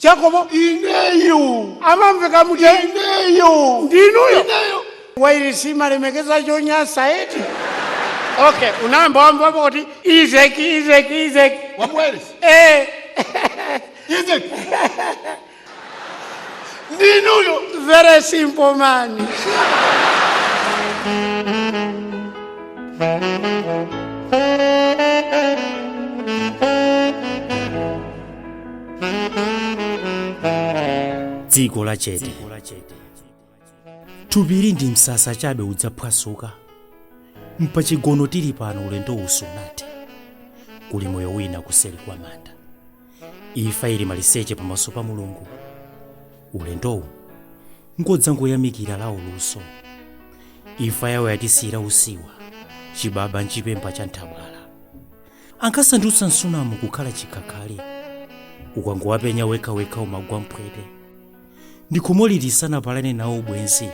Jacobo. Ineyo. Amamveka mute. Ineyo. Ndinuyo. Ineyo. Wairisi malemekeza chonyasa eti. Okay, unayamba wamvapo kuti Isaac, Isaac, Isaac. Wamwelesi. Eh. Isaac. Ndinuyo. Very simple man. Dziko la chete, thupili ndi msasa chabe, udzaphwasuka. Mpachigono tili pano, ulendo usunathe. Kuli moyo wina kuseri kwa manda. Imfa ili maliseche pamaso pa Mulungu. Ulendowu ngodzangoyamikira lawo luso. Imfa yawo yatisiyira usiwa, chibaba nchipemba cha nthabwala. Ankasandutsa msunamu kukhala chikhakhale. Ukangowapenya wekhawekha umagwa mphwete. Ndikhumoliti sanapalane nawo ubwenzi.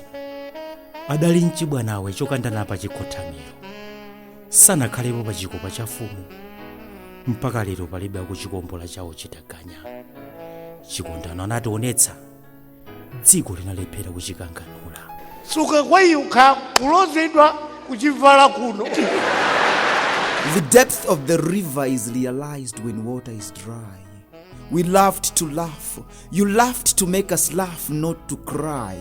Adali mchibwanawe chokandana pa chikhothamiro. Sanakhalepo pa chikopa cha fumu. Mpaka lero palibe akuchikombola chawo chitaganya. Chikondano anationetsa, dziko linalephera kuchikanganula. Suka kwayukha kulozedwa kuchivala kuno. The depth of the river is realized when water is dry. We loved to laugh. You laughed to make us laugh, not to cry.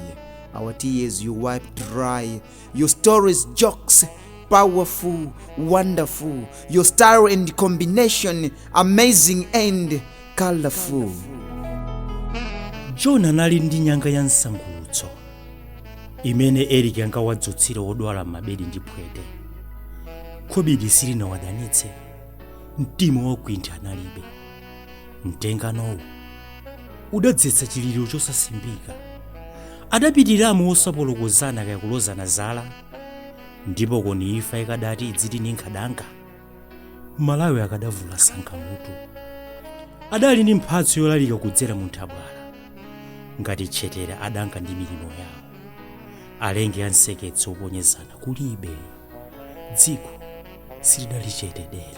Our tears you wiped dry. Your stories, jokes, powerful, wonderful. Your style and combination, amazing and colorful. John anali ndi nyanga ya msangulutso imene Eric ankawadzutsira odwala m'mabedi ndi phwete. Khobidi silinawadanitse. Mtima wakwintha analibe. Mtenganowu udadzetsa chiliro chosasimbika. Adapitiramo osapolokozana kaya kulozana zala. Ndipo koni imfa ikadati idziti ninkhadanga, Malawi akadavula sankhamutu. Adali ndi mphatso yolalika kudzera mu nthabwala. Ngati tchetera adanka ndi milimo yawo. Alenge anseketso oponyezana kulibe. Dziko silidali chete dere.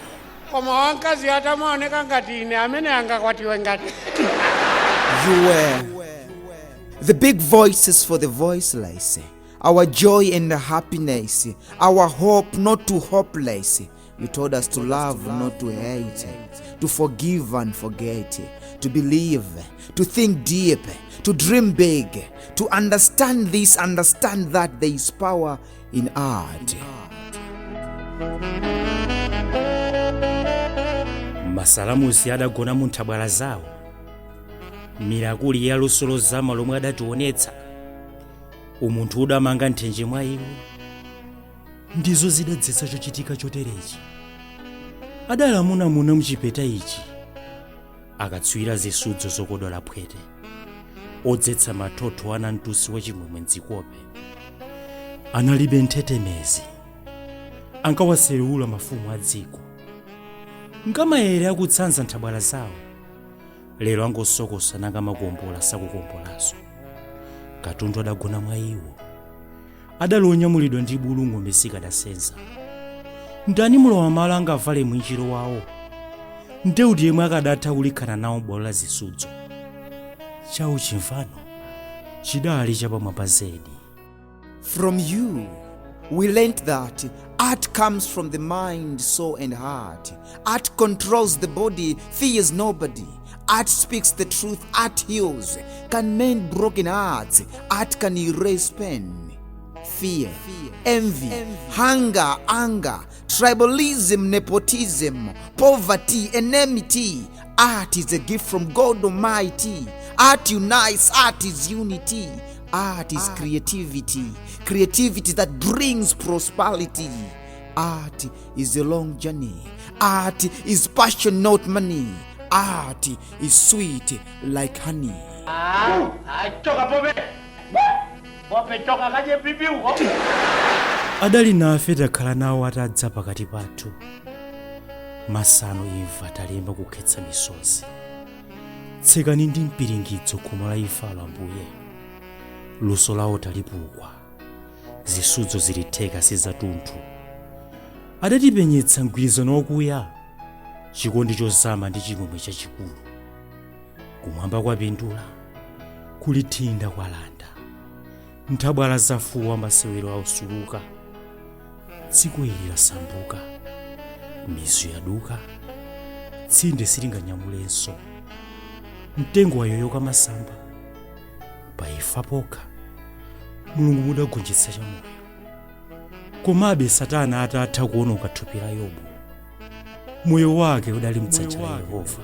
Koma wamkazi atamaoneka ngati ine, amene angakwatiwe ngati You were the big voices for the voiceless, our joy and happiness, our hope not to hopeless. You told us to love, not to hate, to forgive and forget, to believe, to think deep, to dream big, to understand this, understand that there is power in art. Masalamusi adagona mu nthabwala zawo. Mirakuli ya luso lozama lomwe adationetsa, umunthu udamanga nthenje mwa iwo, ndizo zidadzetsa chochitika choterechi. Adali amunamuna mchipeta ichi, akatswira zisudzo zokodola phwete, odzetsa mathotho ana mtusi wachimwemwe mdzikope. Analibe nthetemezi. Ankawaserewula mafumu a dziko. Ngamayere akutsanza nthabwala zawo, lero angosokosa nanga makombola sakukombolanso. Katundu adagona mwa iwo. Adali onyamulidwa ndi bulu, ng'ombe sikadasenza. Ndani mulowa malo angavale mwinjiro wawo? Ndeuti yemwe akadatha kulikhana nawo bwalo la zisudzo? Chawo chimvano chidali chapamwamba zedi. From you, we learnt that art comes from the mind, soul, and heart. Art controls the body, fears nobody. Art speaks the truth, art heals, can mend broken hearts, art can erase pain. Fear, envy, hunger, anger, tribalism, nepotism, poverty, enmity. Art is a gift from God Almighty. Art unites, art is unity. Art is creativity, creativity that brings prosperity. Art is a long journey. Art is passion, not money. Art is sweet like honey. Choka pope pope, choka kaje bibi uko. Adali nafe, takhala nawo atadza pakati pathu. Masano imfa talemba kukhetsa misozi. Tsekani ndi mpiringidzo khomo la imfalo, Ambuye. Luso lawo talipukwa. Zisudzo zilitheka sizatunthu. Adatipenyetsa mgwirizano wakuya, chikondi chozama ndi chimwemwe chachikulu. Kumwamba kwapindula, kulithinda kwalanda, nthabwala zafuwa, masewero ausuluka. Dziko ili lasambuka, mizu yaduka, tsinde silinganyamulenso, mtengo wayoyoka masamba. Paifa pokha Mulungu mudagonjetsa chamoyo. Komabe Satana atatha kuononga thupi la Yobu, moyo wake udali mdzanja la Yehova.